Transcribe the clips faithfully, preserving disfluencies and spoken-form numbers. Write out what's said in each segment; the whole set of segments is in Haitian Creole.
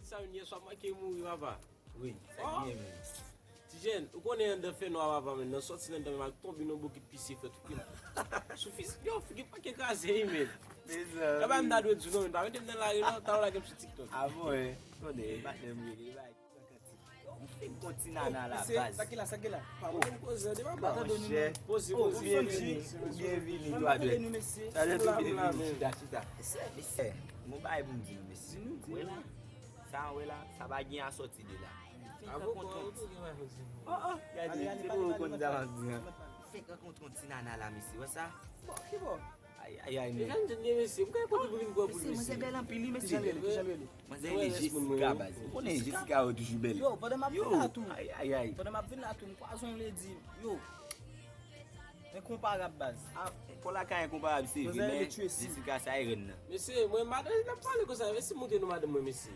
Sa menm yè swa manke mouri papa. Wi, sa ki gen menm. Ti jèn, ou konnen anndan fè nwa papa menm, nan sòti nan anndan menm ak tonbe nan bokit pisye fè tou krim. Sou fizik, yo, figi pa ke kraze wi menm. Mezanmi. Kaba m ta dwe di w non, menm pa mete m nan lari non, talè w lage m sou TikTok. A bon, wi. Konnen, patnè m rele, li bay. Ou fin kontinana la baz. Sa ki la, sa ki la. Pa mwen koze de papa. Monchè. Poze, poze. Ou byen vini, ou byen vini, twa dwèt. Twa dwèt ou byen vini, chita, chita. Mesye, mesye, mwen bay pou m di nou, mesye. Wè la. Sa w wè la, sa pa gen a sòti de la. Fenk rankontre yon ti. Oh, oh, gade, se pou ou konn sa m ap di an. Fenk rankontre yon ti nana la, mesye, wè sa? Bon, ki bò? Ay, ay, ay, men. Jèn, jèn, mesye, m kwè pote pou vin kwè pou mesye. Manzè bèl anpil, wi, mesye. Kijan l rele? Kijan l rele? Manzè rele Jessica baz. Ou konnen Jessica yo toujou bèl. Yo, pandan m ap vin la tou. Ay, ay, ay. Pandan m ap vin la tou, m kwaze yon ledi. Yo. Enkonparab baz. Ah, Paul Aka enkonparab, se vre, men Jessica sa e rèn nan. Mesye, mwen madan n ap pale konsa, mesye montre nou madanm mwen, mesye.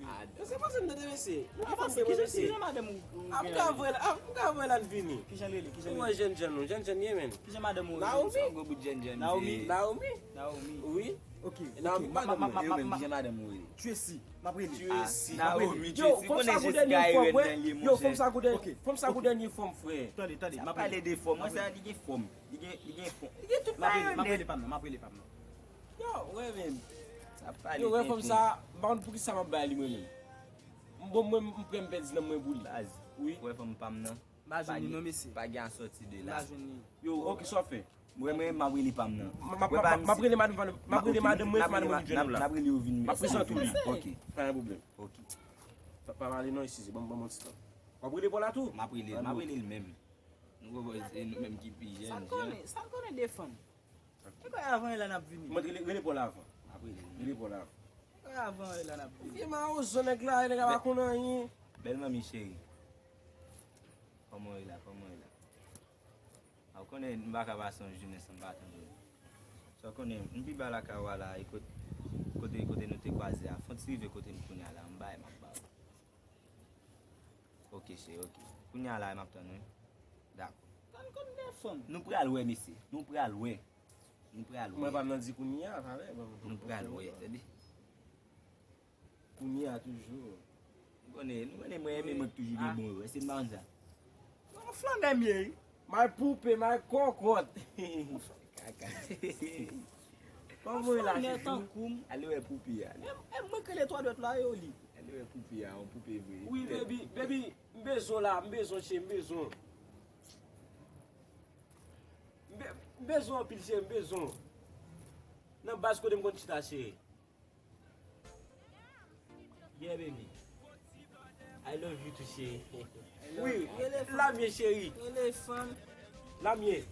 Mesye, pase m tande, mesye. Nou pa pase mwen, mesye. Kijan madanm ou? Ah, m ka voye la, ah, m ka voye la n vini. Kijan l rele? Kijan l rele? Mwen jèn jèn nou, jèn jèn ye, men. Kijan madanm ou rele? Naomi. Sa gwo bout jèn jèn, Naomi. Naomi. Naomi. Wi. Ok. Naomi, madanm mwen. Yo menm, kijan madanm ou rele? Tracy. M ap rele. Tracy. Naomi, Tracy. Konnen Jessica e rèn nan li, monchè. Yo, fanm sa gwo dènye, fanm sa gwo dènye fanm, frè. Tande, tande, m ap rele. Sa pale de fanm, mwen sa li gen fanm. Li gen, li gen fanm. Li gen tout bagay yo nèt. M ap rele pa m nan, m ap rele pa m nan. Yo, wè menm. Sa pale. Yo, wè fanm sa, m pa konn poukisa m ap bay li mwen menm. M bon mwen, m prè m pèdi nanm mwen pou li. Baz. Wi. Wè fanm pa m nan. M pa jwenn li non, mesye. Pa gen a sòti de la. M pa jwenn li. Yo, ok, sa w fè? Mwen, mwen, m ap rele pa m nan. M ap rele madanm, m ap rele madanm mwen, madanm mwen ki jwenn nou la. N ap rele yo vin. M ap prezante w li. Ok. Pa gen pwoblèm. Ok. Pa, pa pale non, eskize, ban m, ban m yon ti tan. W ap rele Paul la tou? M ap rele, m ap rele l menm. Nou konprann, se nou menm ki pi jèn. Sa n konnen, sa n konnen de fanm. Mwen kwè avan e la n ap vini. Mwen rele, rele Paul avan. M ap rele l. Rele Paul avan. Mwen kwè avan e la n ap vini. Vye mawouzo nèg la, nèg la pa konn anyen. Bèl manmi cheri. Kòman w ye la? Kòman w ye la? A, ou konnen m pa ka pase yon jounen san m pa tande w. Sa w konnen, m pi ba lakay ou a la, e kot-, kote, kote nou te kwaze a. Fò n ti rive kote m kounye a la, m bay, m ap ba ou. Ok, cheri, ok. Kounye a la, m ap tann ou, wi. Dakò. Tann konn de fanm. Nou pral wè, mesye. Nou pral wè. Nou pral wè. Mwen pa m nan di kounye a, talè. Nou pral wè, tande. Kounye a toujou. Nou konnen, nou konnen mwen renmen moun k toujou gen bon yo. Èske n pa konn sa? Yon flannè m ye, wi. My poupée, my cocotte. Kaka. Kòman w ye la, chouchou? Ale wè poupée a. E, e mwen k rele twa dwèt la, yo li. Ale wè poupée a, yon poupée vre. Wi, baby, baby, m bezwen w la, m bezwen w, cheri, m bezwen w. M be-, m bezwen w anpil, cheri, m bezwen w. Nan baz kote m konn chita, cheri. Yeah, baby. I love you too, cheri. Wi, lamye, cheri. Lamye.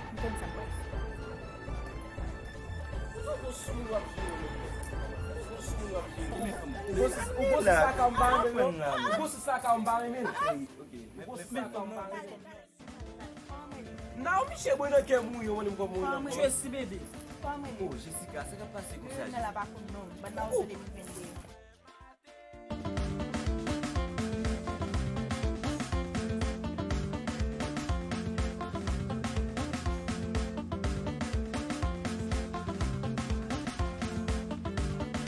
M konn sa m pral fè. Ou gon sou moun w ap jere, ou gon sou moun w ap jere. Ou gon sou, ou gon sou sa ka m pa renmen non. Ou gon sou sa ka m pa renmen. Ou gon sou sa ka m pa renmen. Naomi che bwe nan kè mouri, ou konnen m kòman mouri nan. Tracy bebe. Oh, Jessica, sa k ap pase konsa? Nan la pa konn non. Ban nan ou se depi vennde.